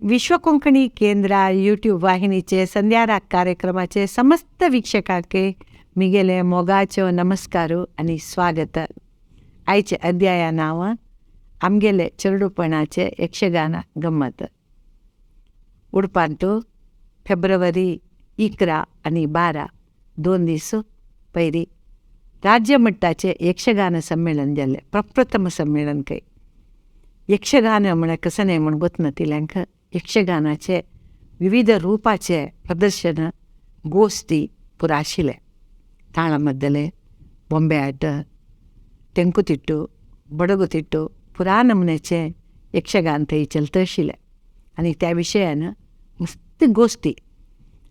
विश्व कोंकणी केंद्र यूट्यूब वाहिनीचे संध्याराग कार्यक्रमाचे समस्त वीक्षकांक मिगेले मोगाचो नमस्कार आनी स्वागत. आयचे अध्याया नांव आमगेले चेरडूपणाचे यक्षगान गम्मत. उडपांतू फेब्रुवारी 11 आनी 12 2 दीस पयलीं राज्य मट्टाचे यक्षगान संमेलन जालें. प्रप्रथम संमेलन खंय. यक्षगान म्हळ्यार कसं न्हय म्हूण गोतना यक्षगानाचे विविध रुपाचे प्रदर्शन गोश्टी पुरा आशिल्ले. ताळमद्दले, बॉम्बे आट, तेंकुतिट्टू, बडगुतिट्टू पुरा नमुन्याचे यक्षगान थंय चलत आशिल्लें. आनी त्या विशयान मस्त गोश्टी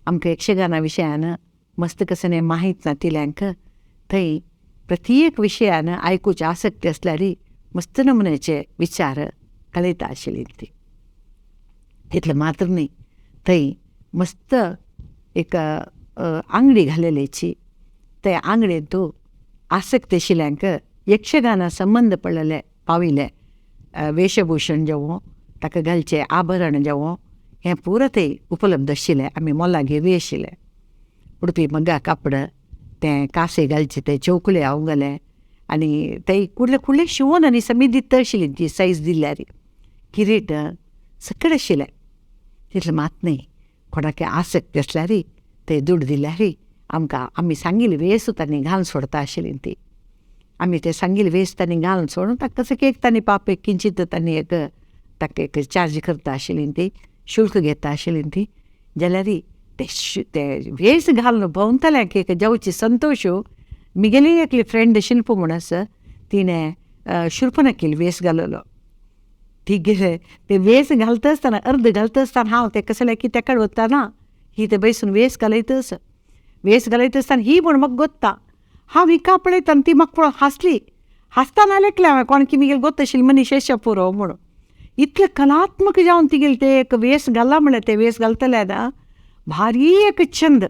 आमकां यक्षगाना विशयान मस्त कसं न्हय माहीत नातिल्यांक थंय प्रत्येक विशयान आयकुची आसक्ती आसल्यार मस्त नमुन्याचे विचार कळयता आशिल्ली ती. तितलें मात्र न्हय, थंय मस्त एक आंगडी घालेल्याची त्या आंगडेंतू आसक्ती आशिल्ल्यांक यक्षगाना संबंद पडलेले पाविल्ले वेशभूषण जावं, ताका घालचें आभरण जावं, हें पुरो थंय उपलब्ध आशिल्लें. आमी मोलां घेवय आशिल्लें. उडपी मग्गा कापड, तें कासे घालचे ते चौकले हांव आनी ते कुडले कुडले शिंवून आनी समी दिता आशिल्ली ती सायज दिल्यार किरीट सगळें आशिल्लें. तितलें मात न्हय, कोणाक आसक्ती आसल्यार ते दुड दिल्यार आमकां आमी सांगिल्ली वेस तांणी घालून सोडता आशिल्ली ती. आमी ते सांगिल्ली वेस तांणी घालून सोडून ताका कसो एक तांणी पाप एक किंचित तांणी एक ताका एक चार्ज करता आशिल्ली ती, शुल्क घेता आशिल्ली ती. जाल्यार ते वेस घालून भोंवतल्यांक एक जावची संतोश. मिगेली एकली फ्रेंड शिल्प म्हूण आसा, तिणें शुर्पनखील वेस घाललो. ती गेले ते वेस घालता आसतना अर्द घालता आसतना हांव तें कसलें की तेका वतना ही ते बैसून वेस घालयतच वेस घालयत आसतना ही म्हूण म्हाका गोत्ता. हांव हिका पळयता आनी ती म्हाका पळोवन हांसली. हांसतना लेखलें हांवें कोण की मिगेल गोत आशिल्ली मनीस अशें पुरो म्हणून. इतलें कलात्मक जावन तिगेलें तें एक वेस घाला म्हणल्यार तें वेस घालतलें ना भारी एक छंद.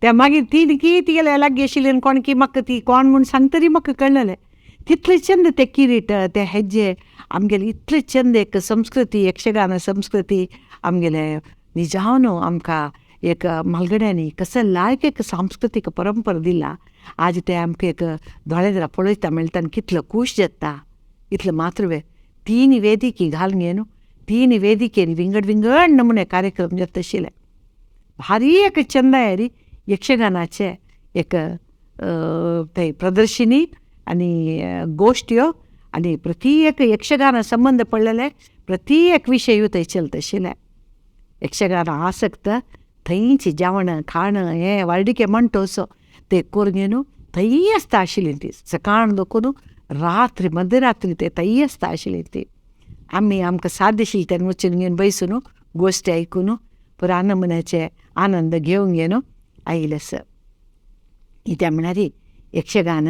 त्या मागीर ती की तिगेले लागीं आशिल्ली आनी कोण की म्हाका ती कोण म्हूण सांगतरी म्हाका कळ्ळें. तितलें चंद ते किरीट ते हेज्जे आमगेले इतले चंद एक संस्कृती यक्षगान संस्कृती आमगेले निजावन आमकां एक म्हालगड्यांनी कसं लायक एक सांस्कृतीक परंपरा दिला. आज ते आमकां एक दोळे जरा पळयता मेळटा आनी कितलो खूश जाता. इतलें मात्र वे 3 वेदिकी घालून घेवन 3 वेदिकेन विंगड विंगड नमुने कार्यक्रम जाता आशिल्ले. भारी एक चंद री यक्षगानाचे एक ते प्रदर्शिनी आनी गोश्ट्यो आनी प्रत्येक यक्षगाना संबंद पडलेले प्रत्येक विशय थंय चलता आशिल्ले. यक्षगान आसक्त थंयची जेवण खाण हें वार्डिके म्हणटा असो ते करून घेवन थंय आसता आशिल्ली ती. सकाळ दखून रात्री मध्यरात्री ते थंय आसता आशिल्ली ती. आमी आमकां साद्य आशिल्ली तेन्ना वचून घेवन बैसून गोश्टी आयकून पुरा नमुन्याचे आनंद घेवन घेवन आयिल्ले आसा. कित्याक म्हळ्यार यक्षगान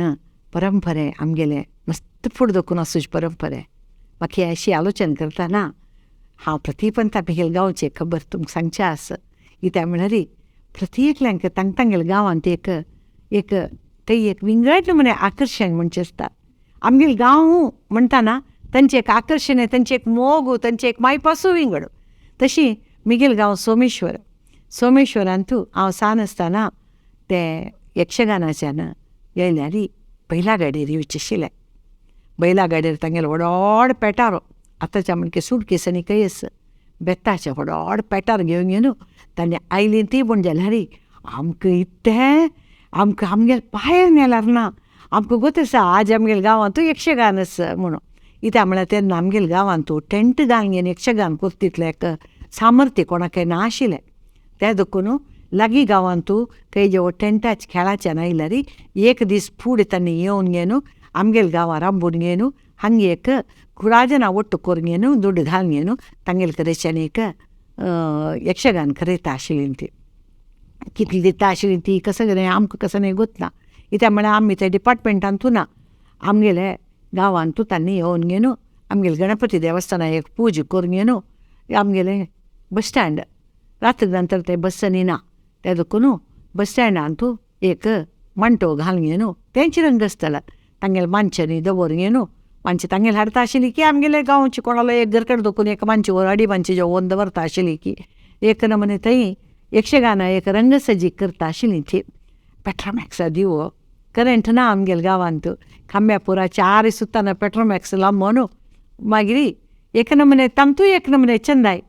परंपरे आमगेले मस्त फुडें दखून आसूची परंपरे. म्हाका ही अशी आलोचन करतना हांव प्रतिपंता म्हगेले गांवची खबर तुमकां सांगचें आसा. कित्याक म्हळ्यार प्रत्येकल्यांक तांग तांगेल्या गांवांत एक एक थंय एक विंगड नमुने आकर्शण म्हणचें आसता. आमगेले गांव म्हणटाना तांचें एक आकर्शण, तांचें एक मोग, तांचें एक मायपासूय विंगड. तशी म्हगेलो गांव सोमेश्वर. सोमेश्वरांतू हांव सान आसतना ते यक्षगानाच्यान येयल्यार बैला गाडयेर येवचें आशिल्लें. बैला गाडयेर तांगेलो व्हड पेटारो, आतांच्या म्हणके सुटकेस आनी खंय आसा बेताचें व्हड पेटार घेवन घेवन तांणी आयलीं ती म्हूण जाल्यार आमकां इतलें आमकां आमगेले पांय नेल्यार ना. आमकां गोत आसा आज आमगेल्या गांवांतूय यक्षगान आसा म्हणून. कित्याक म्हळ्यार तेन्ना आमगेल्या गांवांतू टेंट घालून घेवन यक्षगान करता तितलें एक सामर्थ्य कोणाकय ना आशिल्लें. तें देखून लागीं गांवांतू थंय जेव टेंटाचे खेळाच्यान आयल्यार एक दीस फुडें तांणी येवन घेवन आमगेल्या गांवां रांबून घेवन हांगा एक कुळाजनां ಒಟ್ಟು करून घेवन दुड्ड घालून घेवन तांगेले कडेच्यान एक यक्षगान करयता आशिल्ली ती. कितली दिता आशिल्ली ती कसं कितें आमकां कसं न्हय गोतना. कित्याक म्हळ्यार आमी त्या डिपार्टमेंटांतू ना. आमगेले गांवांतू तांणी येवन घेवन आमगेले गणपती देवस्थाना एक पूजा करून घेवन आमगेलें बस स्टँड रात्री नंतर ते बस्सांनी ना ते देखून बस स्टँडांतू एक मांटो घालून घेवन तेंच रंगस्थळ तांगेले मानच्यांनी दवरून घेवन मानची तांगेले हाडता आशिल्ली की आमगेले गांवची कोणालो एक घरकड दोकून एक मानची अडी मानची जेवण दवरता आशिल्ली की एक नमुने थंय यक्षगान एक रंगसजी करता आशिल्ली ती. पेट्रोमॅक्सा दिवो करंट ना आमगेले गांवांत, खांब्या पुरा चार सुताना पेट्रोमॅक्स लांबो न्हू. मागीर एक नमुने तांतूय एक नमुने चंदाय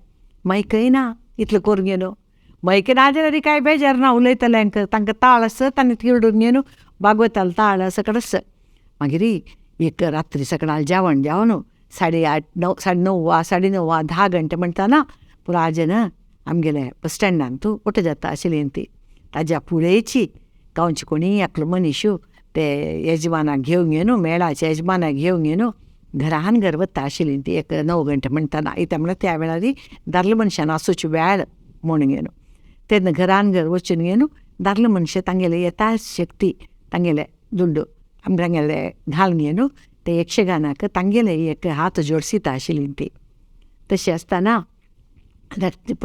मायकय ना इतलें करून घेवन मायक ना जाल्यार कांय बेजार ना उलयतल्यांक, तांकां ताळ आसत आनी तिरडून घेवन भागवतालो ताळ सकड आस. मागीर एक रात्री सकडाल जेवण जेवन 8:30 9 9:30 वा 9:30 वा 10 घंटे म्हणटा पुरा जन आमगेले बस स्टँडांत ओट जाता आशिल्ली ती. ताज्या पुळेची गांवची कोणी एकलो मनीस ते येजमानाक घेवन घेवन मेळाचे येजमानाक घेवन घेवन घरान घर वता आशिल्ली ती एक 9 घंटे म्हणटाना. इत्या म्हणल्यार त्या वेळार दादले मनशान आसूची वेळ म्हणून घेवन तेन्ना घरान घर वचून घेवन दादले मनशां तांगेले येता शक्ती तांगेले दुड्डू तांगेले घालून घेवन ते यक्षगानाक तांगेले एक हात जोडसिता आशिल्ली ती. तशें आसतना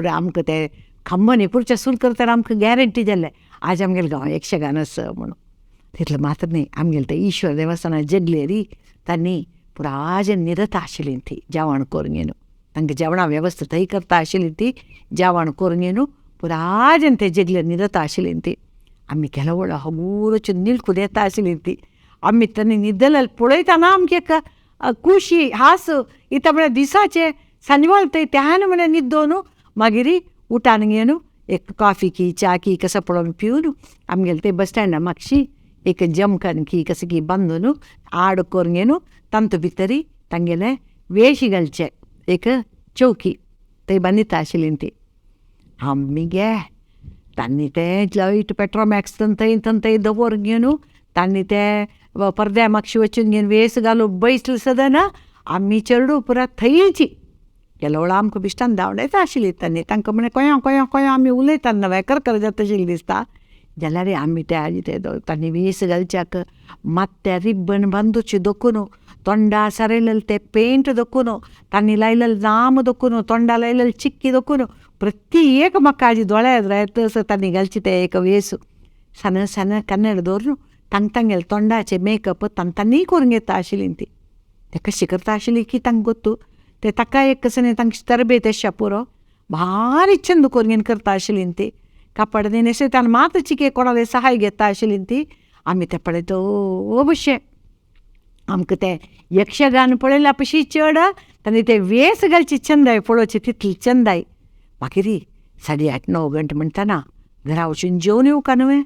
आमकां ते खांबो पुरचे सूर करतना आमकां गॅरंटी जाल्लें आज आमगेले गांव यक्षगान आसा म्हणून. तितलें मात्र न्ही, आमगेले ते ईश्वर देवस्थाना जगलेरी तांणी पुराय निरता आशिल्ली ती जेवण करून घेवन तांकां जेवणा वेवस्था थंय करता आशिल्ली ती जेवण करून घेवन पुराय ते जगले निरता आशिल्ली ती. आमी केलो व्हडलो हगूर निलकून येता आशिल्ली ती. आमी तांणी न्हिदलें पळयतना आमकां एक खुशी हास इता म्हळ्यार दिसाचें सांजवाळ थंय त्यान म्हळ्यार न्हिदोन मागीर उठान घेवन एक कॉफी की च्या की कसो पळोवन पिवन आमगेले ते बस स्टँडा मातशी एक जमखन की कसं की बांदून आड करून घेवन तांतू भितरी तांगेले वेश घालचे एक चौकी थंय बांदिता आशिल्ली ती. आमी गे तांणी तें लायट पेट्रोमॅक्स थंय थंय दवर घेवन तांणी ते पडद्या मागशी वचून घेवन वेस घालून बैसले सदां ना आमी चेडूं पुरा थंयची केलो आमकां बिश्टान धांवडायता आशिल्ली तांणी. तांकां म्हणलें कोया कोया कोया आमी उलयता नवें करकर जाता आशिल्लें दिसता जाल्यार आमी ते आजी ते तांणी वेस घालच्याक माथ्यार रिब्बन बांदूची दोखून तोंडा सारयलेले ते पेंट दोखून तांणी लायलेले नाम दोखून तोंडा लायलेले चिक्की दोखून प्रति एक म्हाका आजी दोळ्या रायत तांणी घालची ते एक वेस सान सान कन्नड दवरून तांक तांगेले तोंडाचे मेकअप तांणी करून घेता आशिल्ली ती. ते कशी करता आशिल्ली की तांकां गोत्तू ते ताका एक कसं न्ही तांकां तरबेत अशें पुरो भारी चंद करून घेवन करता आशिल्ली ती. कापड न्हेसयताना मात चिके कोणाले सहाय घेता आशिल्ली ती. आमी तें पळयत ओ भशेन आमकां तें यक्षगान पळयल्या पशी चड तांणी ते वेस घालची चंदाय पळोवची तितली चंदाय. मागीर 8:30 9 घंटे म्हणटाना घरा वचून जेवन येवका न्हय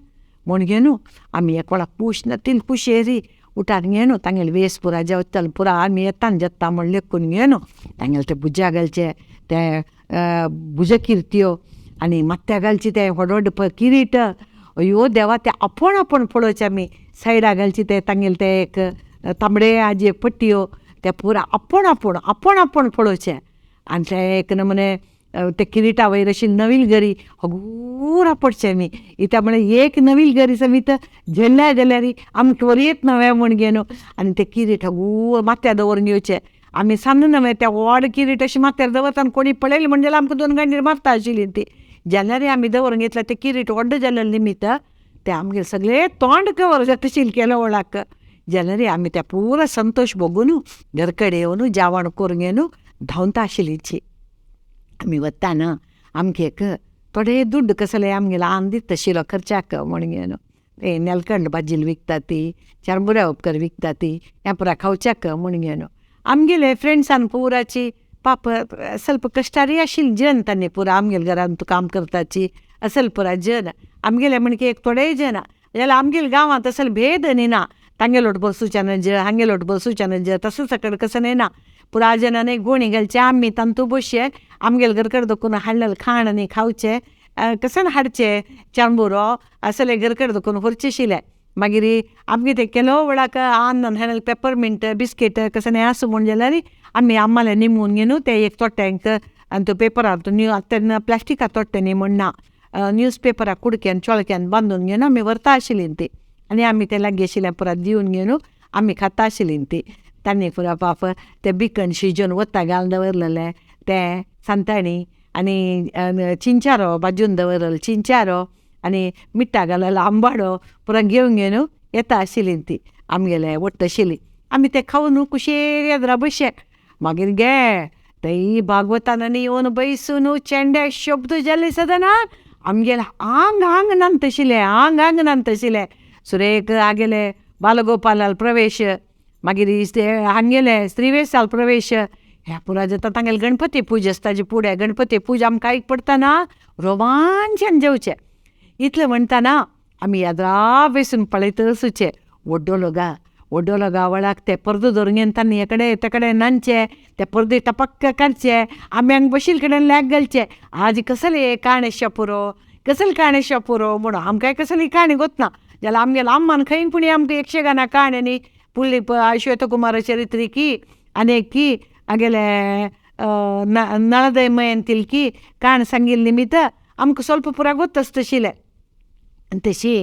म्हूण घेवन आमी एक कोणाक पूश ना तील कुशेरी उठान घेवन तांगेले वेस पुरा जेवतले पुरा आमी येतान जेता म्हण लेखून घेवन तांगेले ते भुजा घालचे ते भुजकिर्त्यो आनी माथ्या घालची ते व्हड व्हड किरीट अयो देवा ते आपूण आपूण पळोवचे आमी सायडा घालची ते तांगेले ते एक तांबडे आजे पट्टयो ते पुरा आपूण आपूण आपूण आपूण पळोवचे. आनी ते एक नमुने ते किरिटा वयर अशी नवील गरी हगूर आपडचे आमी इत्या म्हळ्यार एक नवील गरी समीत झेल्ल्या जाल्यार आमकां वरयत नवें म्हूण घेवन आनी ते किरीट हगूर माथ्यार दवरून घेवचे. आमी सान्न नवें त्या व्हड किरीट अशें माथ्यार दवरता आनी कोणी पळयलें म्हण जाल्यार आमकां 2 गांडीर मारता आशिल्ली ती. जाल्यार आमी दवरून घेतल्या ते किरीट व्हड जाल्लें निमित्त ते आमगेले सगळे तोंड कवर जाता आशिल्लें केलो व्हडाक. जाल्यार आमी त्या पुरा संतोश भोगून घर कडेन येवन जेवण करून घेवन धांवता आशिल्ली. आमी वताना आमकां एक थोडे दुड्ड कसले आमगेले आन दिता आशिल्लो खर्चाक म्हूण घेवन ते नेलकंड भाजील विकता ती चारमुऱ्या उपकर विकता ती ह्या पुरा खावच्याक म्हूण घेवन आमगेले फ्रेंड्सान पुराची पाप ಸ್ವಲ್ಪ कश्टारी आशिल्ली जन तांणी पुरा आमगेले घरांत काम करताची असल पुरा जन आमगेले म्हणके एक थोडेय जन जाल्यार आमगेले गांवांत असल भेद न्ही ना तांगेलोट बसूच्यान ज हांगेलोट बसूच्यान ज तसो सकड कसं न्ही ना पुरा जनांनी गोणी घालचे आमी तांतू बसचे आमगेले घरकड दोकून हाडलेलें खाण आनी खावचें कसन हाडचें चांबुरो असले घरकड दोकून व्हरचें आशिल्लें. मागीर आमगे ते केलो व्हडाक आन्न हाडलेलें पेपरमिंट बिस्कीट कसं आसूं म्हूण जाल्यार आमी आम्माले निमून घेवन ते एक तोट्यांक आनी तो पेपरार न्यू आतां तेन्ना प्लास्टिका तोट्टे न्ही म्हण ना न्यूज पेपरा कुडक्यान चोळक्यान बांदून घेवन आमी व्हरता आशिल्लीं ती. आनी आमी ते लागीं आशिल्लें पुरा दिवन घेवन आमी खाता आशिल्लीं ती. तांणी पुरा पाप ते बिकण शिजोवन वता घालून दवरलेलें तें सांताणी आनी चिंचारो भाजून दवरलेलो चिंचारो आनी मिठा घाललेलो आंबाडो पुरा घेवन घेवन येता आशिल्लीं ती आमगेले वट्ट आशिल्ली. आमी ते खावन कुशेर येद्रा बशे. मागीर गे थंय भागवतान येवन बैसून चेंडे शब्द जाले सदना आमगेलें आंग आंग नांतशिल्लें, आंग आंग नांतशिल्लें. सुरेक हागेले बालगोपालाल प्रवेश, मागीर हांगेले स्त्रीवेशाल प्रवेश, ह्या पुरा जाता. तांगेले गणपती पूजा आसता ताजे फुडें गणपती पूजा आमकां आयक पडटना रोमांचन जावचें. इतलें म्हणटना आमी येद्रा बसून पळयत आसूचें. व्हड्डलो गा व्हड्डलो गा व्हडाक ते परदो धरून घेवन तांणी हे कडेन ते कडेन नाचचें, ते परदे टपक्क काडचे, आमी हांगा बशिल्ले कडेन लॅक घालचे, आज कसली काणी पुरो, कसली काणी पुरो म्हणून. आमकांय कसली काणी गोतना जाल्यार आमगेले अम्मान खंय पुणी आमकां यक्षगाना काणी न्ही पुळी श्वेतकुमार चरित्री की आनी की हागेले नळदमयंतील की काणी सांगिल्ले निमित्त आमकां स्वल्प पुरा गोत्त आसतशिल्लें. आनी तशी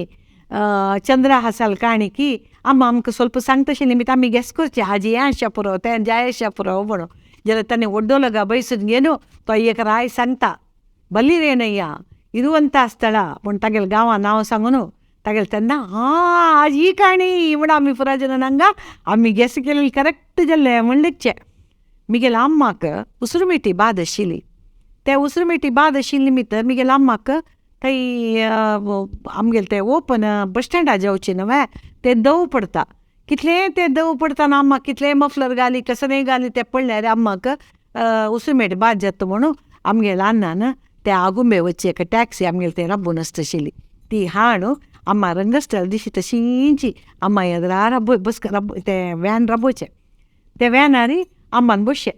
चंद्रहासाल काणी की अम्मा आमकां स्वल्प सांगतशें निमित्त आमी गॅस करचें, हाजी हें आशा पुरो, तें जाय आशा पुरो म्हणून. जाल्यार ताणें व्हड्डलो गा बैसून घेवन तो एक राय सांगता, बलिरेनय्या इरुवंता स्थळ म्हूण तागेल्या गांवा नांव सांगून तागेलें तेन्ना आं आज ही काणी म्हूण आमी पुरा जाणां हांगा आमी गॅस केलें करेक्ट जालें म्हूण लिखचें. मिगेल्या अम्माक उसरुमेटी बाद आशिल्ली. ते उसरुमेटी बाद आशिल्ली निमित्त मिगेल्या अम्माक थंय आमगेलें तें ओपन बस स्टँडार जावचें न्हय तें दव पडता, कितलें तें दव पडटा अम्माक कितलें मफलर घाली कसलें घाली तें पडल्यार अम्माक उसुमेट बाद जाता म्हणून आमगेल्या अण्णान ते आगुंबे वचचे एक टॅक्सी आमगेले थंय राबून आसतशिल्ली ती हाड अम्मा रंगस्थळ दिशी तशींची अम्मा येद्रा राबय बस राब तें व्हॅन राबोवचें. ते व्हॅनार अम्मान बसचें.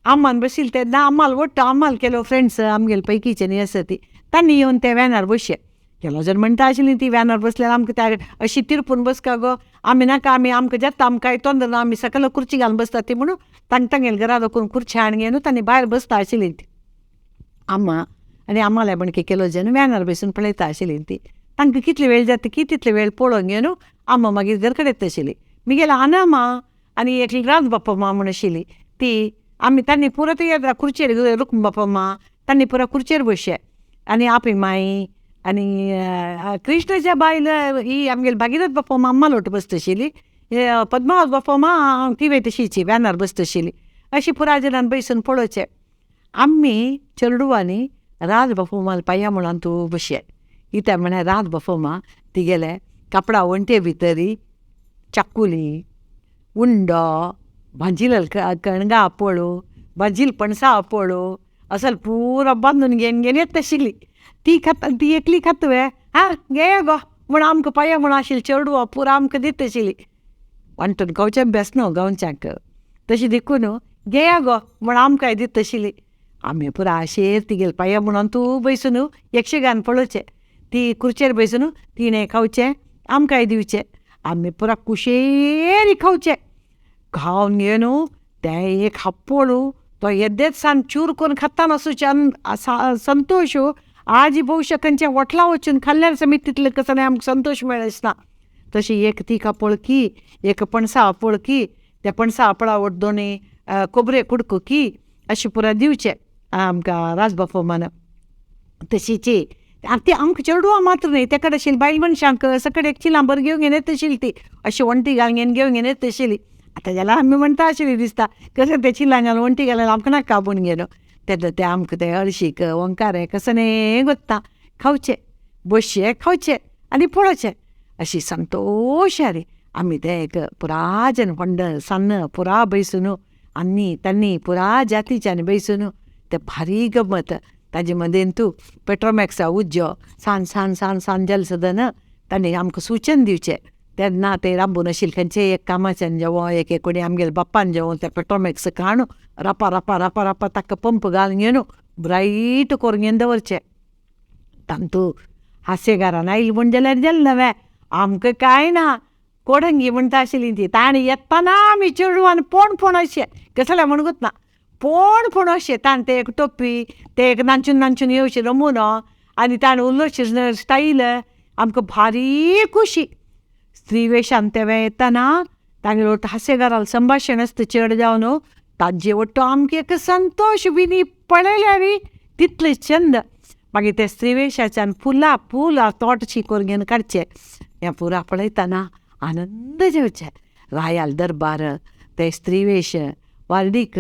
अम्मान बशिल्लें तेन्ना अम्माल वट्ट अम्माल केलो फ्रेंड्स आमगेले पैकीचे न्ही आसा ती तांणी येवन ते व्हॅनार बसचें. केलो जण म्हणटा आशिल्ली ती व्हॅनार बसल्यार आमकां त्या अशी तिरपून बसका गो, आमी नाका, आमी आमकां जाता, आमकां कांय तोंदर ना, आमी सकयल खुर्ची घालून बसता ती म्हणून तांकां तांगेले घरा दाखोवन खुर्ची हाडून घेवन तांणी भायर बसता आशिल्ली ती अम्मा. आनी अम्माले बणके केलो जण व्हॅनार बसून पळयता आशिल्ली ती. तांकां कितले वेळ जाता की तितले वेळ पळोवन घेवन अम्मा मागीर घर कडेन येता आशिल्ली. मिगेले अनामा आनी एकली राज बाप्पा म्हूण आशिल्ली ती आमी तांणी पुरो ती खुर्चेर रुक्म बाप्पा तांणी पुरो खुर्चेर बसचे. आनी आपी माई आनी कृष्णाच्या बायल ही आमगेली भागीरथ बाप्पा अम्मा लोट बसतशिल्ली, पद्मावत बाप्पा ती तशीची व्हॅनार बसतशिल्ली. अशी पुरा जाणान बैसून पळोवचें. आमी चेडवांनी राज बाप्पा पांया म्हणून तूं बशे. कित्याक म्हळ्यार राज बाप्पा तिगेले कापडा वण्टे भितरी चाकुली, उंडो, भाजिल कणगां आपोळो, भाजील पणसा आपोळो असल पुरो बांदून घेवन घेवन येता आशिल्ली. ती खाता ती एकली खाता वे आं घेया गो म्हूण आमकां पांया म्हूण आशिल्ली चेडवां पुरो आमकां दिता आशिल्ली. वांटून खावचें बेस न्हू गांवच्यांक, तशें देखून घेया गो म्हूण आमकांय दिता आशिल्ली. आमी पुरो आशेर तिगेले पांया म्हणून तूं बैसून यक्षगान पळोवचें. ती खुर्चेर बैसून तिणें खावचें आमकांय दिवचें. आमी पुरा कुशेरी खावचें. खावन घेवन तें एक हाप्पोळू तो येदेच सान चूर करून खाता आसूच्यान संतोश आज भोवशा खंयच्या वॉटला वचून खाल्ल्यार समेत तितलें कसो आमकां संतोश मेळना. तशी एक तीख आपोळ की, एक पणसा आपोळ की, त्या पणसा आपोळा वट दोनी खोबरे कुडको की अशें पुरा दिवचें आमकां राजबाप्पा. तशीची ती आमकां चेडवां मात्र न्हय, तेका आशिल्ली बायल मनशांक सकड एक चिलां भर घेवन घेवन येता आशिल्ली ती अशी वण्टी घालून घेवन घेवन घेवन येता आशिल्ली. आतां जाल्यार आमी म्हणटा आशिल्ली दिसता कशें तें चिलां घालून वण्टी घालून आमकां नाका आपोवन गेलो. तेन्ना तें आमकां तें हळशीक ओंकारे कसो न्ही गोत्ता खावचें, बसचें खावचें आनी पळोवचें. अशी संतोशारी आमी तें एक पुरा जन व्हड सान्न पुरा बैसून आनी तांणी पुरा जातीच्यान बैसून तें भारी गमत. ताजे मदेन तूं पेट्रोमॅक्सा उज्जो सान सान सान सान जालें सदन तांणी आमकां सुचन दिवचें. तेन्ना तें राबून आशिल्लें खंयचेय एक कामाच्यान जेवो एक एक कोणी आमगेले बाप्पान जेवो ते पेट्रोमॅक्स काडून रपा रपा रपा रपा ताका पंप घालून घेवन ब्रायट करून घेवन दवरचें. तांतू हास्यगारान आयली म्हूण जाल्यार जालें नवें आमकां कांय ना. कोडंगी म्हणटा आशिल्ली ती ताणें येतना आमी चेडवान पोण पोण अशें कसलें म्हूण ना पोण पोण अशें ताणें तें एक टोपी तें एक नाचून नाचून येवचें नमुनो आनी ताणें उलोवचें स्टायल आमकां भारी खुशी. स्त्री वेशान तें येतना तांगेलो हास्यगाराल संभाशण आसता चड जावन ताजे वट्टो आमकां एक संतोश बिनी पळयल्यार तितलें चंद. मागीर ते स्त्री वेशाच्यान फुलां फुलां तोट शी करून घेवन काडचें. हें पुरा पळयतना आनंद जावचें. रायाल दरबार ते स्त्रीवेश वार्डीक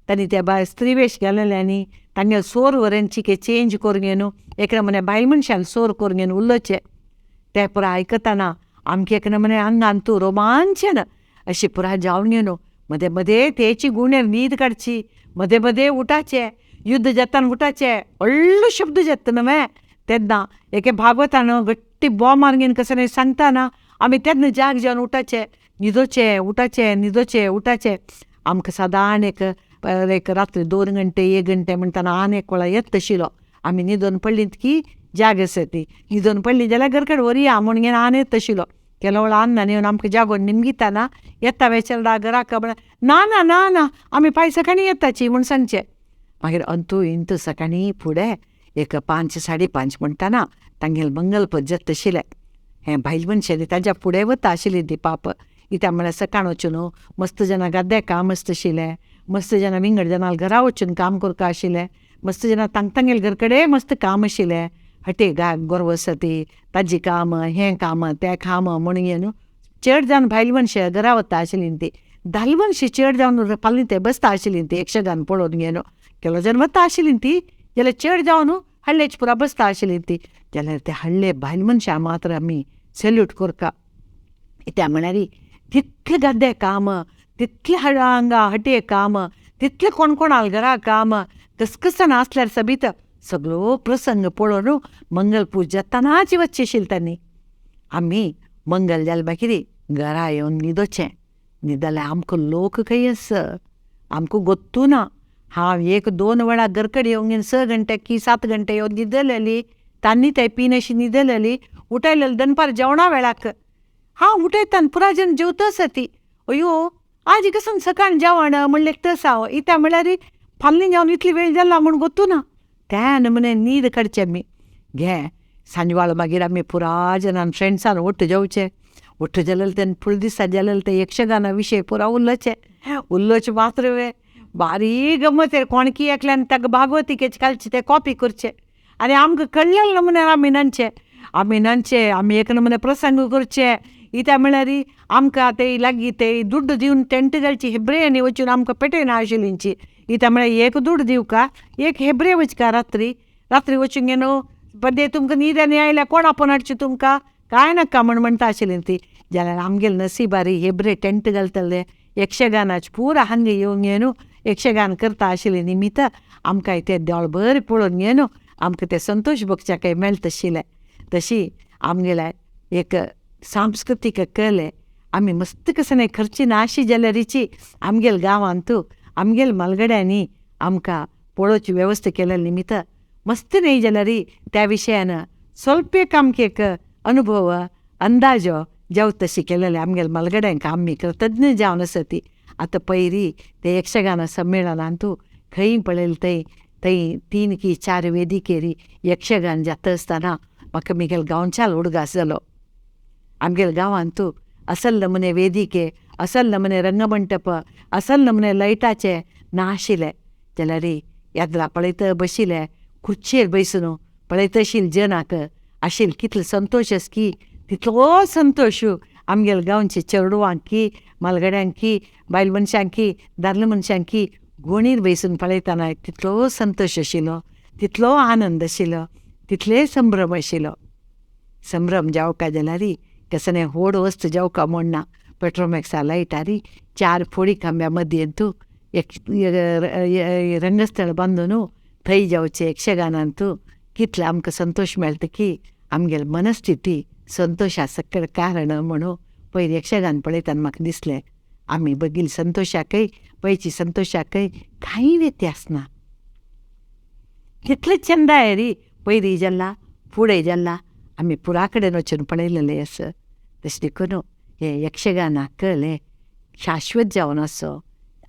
तांणी त्या बाय स्त्रीवेश घालले आनी तांगेले सोर व्हरून के चेंज करून घेवन एक नमुने बायल मनशान सोर करून घेवन उलोवचें तें पुराय आयकतना आमकां एक नमुने आंगान तूं रोमांचन अशें पुराय जावन घेवन मदें मदें तेची गुणेर न्हीद काडची, मदें मदें उठाचें, युद्ध जाताना उठाचें, व्हडलो शब्द जाता न्हय तेन्ना एके भागवतान घट्टी बोब मारून कसलें सांगतना आमी तेन्ना जाग जावन उठाचें, न्हिदोचें उठाचें न्हिदोचें उठाचें. आमकां सादारण एक एक रात्री 2 घंटे 1 घंटे म्हणटना आनी एक वेळा येता आशिल्लो. आमी न्हिदोन पडलीं की जाग आसता ती, न्हिदोन पडलीं जाल्यार घर कडेन व्हरया म्हूण घेवन आनी येता आशिल्लो. केलो वेळा आन्नान येवन आमकां जागोवन निमगितना येता वे चेडा घराक म्हळ्यार ना ना ना ना आमी फाय सकाळीं येताची म्हूण सांगचें. मागीर अंतू इंतू सकाळीं फुडें एक 5 5:30 म्हणटना तांगेलें मंगलपद जाता आशिल्लें. हें बायल मनशांनी ताज्या फुडें वता आशिल्ली ती पाप. कित्याक म्हळ्यार सकाळ वचून मस्त जाणां गाद्याक काम आसता आशिल्लें, मस्त जाणां विंगड जाणां घरा वचून काम करपा आशिल्लें, मस्त जाणां तांग तांगेले घर कडेन मस्त काम आशिल्लें. हटे गाय गोरवां आसा ती ताजी काम हें काम तें काम म्हूण घेवन चड जावन बायल मनशां घरा वता आशिल्लीं ती. दादले मनशां चड जावन फाल्यां ते बसता आशिल्लीं ती यक्षगान पळोवन घेवन. केलो जाण वता आशिल्लीं ती जाल्यार चड जावन हळ्ळेच पुरा बसता आशिल्लीं ती. जाल्यार ते हळ्ळे बायल मनशां मात्र आमी सॅल्यूट करता. कित्याक म्हळ्यार तितलें गाद्दे काम, तितलें हांगा हटे काम, तितलें कोण कोणाल घरा काम, कसकसन आसल्यार सबीत सगळो प्रसंग पळोवन मंगल पूज जातानाच वचचें आशिल्लें तांणी. आमी मंगल जालें मागीर घरा येवन न्हिदोचें. न्हिदल्यार आमकां लोक खंय आस आमकां गोत्तू ना. हांव 1-2 वेळा घर कडेन येवन 6 घंटे की 7 घंटे येवन न्हिदलेली, तांणी ते पीन अशी न्हिदलेली, उठयलेली दनपार जेवणा वेळाक. हांव उठयतान पुरा जण जेवता आसा ती. अयो आज कसून सकाळ जेवण म्हणलें तस हांव इत्या म्हळ्यार फाल्यां जेवन इतली वेळ जाला म्हूण गोत्तू ना. त्या नमुने न्हीद काडची आमी. घे सांजवाळ मागीर आमी पुरा जाणान फ्रेंड्सान ಒಟ್ಟು जेवचें. ಒಟ್ಟು जालें तेन्ना फुडें दिसा जालें तें यक्षगाना विशय पुरा उलोवचें. उलोवचें मात्र वे बारीक गमत कोणकी एकल्यान ताका भागवतिकेचे घालचें तें कॉपी करचें आनी आमकां कळ्ळें नमुन्यान आमी नंदचें, आमी नंदचें, आमी एक नमुने प्रसंग करचे. कित्याक म्हळ्यार आमकां ते लागीं ते दुड्ड दिवन टेंट घालची हेब्रेयांनी वचून आमकां पेटयना आशिल्लींची. कित्याक म्हळ्यार एक दुड्ड दिवका एक हेब्रे वचका रात्री रात्री वचून घेवन पद्दे तुमकां न्हीद आनी आयल्या कोण आपोवन हाडची तुमकां कांय नाका म्हूण म्हणटा आशिल्लीं ती. जाल्यार आमगेले नसिबारी हेब्रे टेंट घालतले यक्षगानाचे पुरा हांगा येवन घेवन यक्षगान करता आशिल्लें निमित्त आमकां तें दोळभर पळोवन घेवन आमकां तें संतोश भोगच्याकय मेळटा आशिल्लें. तशी आमगेले एक सांस्कृतीक कले आमी मस्त कसले खर्ची नाशी जाल्यारीची आमगेले गांवांत आमगेले म्हालगड्यांनी आमकां पळोवची वेवस्था केल्ल्या निमित्त मस्त न्हय जाल्यार त्या विशयान स्वल्प एक आमकां एक अनुभव अंदाजो जावं तशी केलेले आमगेले म्हालगड्यांक आमी कृतज्ञ जावन आसा ती. आतां पयरी ते यक्षगान संमेलनांत खंय पळयलें थंय थंय 3 की 4 वेदिकेरी यक्षगान जाता आसतना म्हाका म्हगेल्या गांवच्याल उडगास जालो. आमगेल्या गांवांत असल नमुने वेदिके, असल नमुने रंगमंटप, असल नमुने लायटाचे नाशिल्लें. जाल्यार यात्रा पळयत बशिल्ले खुर्चेर बसून पळयत आशिल्ले जनाक आशिल्ले कितलो संतोश आसा की तितलो संतोश आमगेल्या गांवचे चेडवांक की म्हालगड्यांक की बायल मनशांक की दादले मनशांक की गोणीर बसून पळयतना तितलो संतोश आशिल्लो, तितलो आनंद आशिल्लो, तितले संभ्रम आशिल्लो. संभ्रम जावका जाल्यार कसलें व्हड वस्त जावका म्हूण ना. पेट्रोमॅक्सा लायटारी 4 फोडी खांब्या मदीं तूं एक रंगस्थळ बांदून थंय जावचें यक्षगानांत कितलें आमकां संतोश मेळटा की आमगेली मनस्थिती संतोशा सकयल कारण म्हणून पयर यक्षगान पळयतना म्हाका दिसलें आमी बगिल्ले संतोशाकय पयची संतोशाकय कांय व्यत्यास ना. तितलें चंदाय री पयरी जाला फुडें जाला आमी पुरा कडेन वचून पळयलेलें आसा. तशें देखून हें यक्षगानाक कलें शाश्वत जावन आसो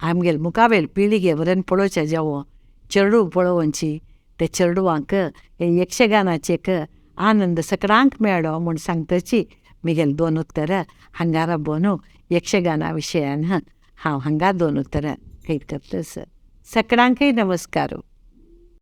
आमगेले मुखावेले पिळगे व्हरून पळोवचें जावं चेडूं पळोवची ते चेडवांक हे यक्षगानाचे एक आनंद सकडांक मेळ्ळो म्हूण सांगतची म्हगेलें 2 उत्तरां हांगा राबोवन यक्षगाना विशयान हांव हांगा 2 उत्तरां कैद करता. सगळ्यांकय नमस्कार.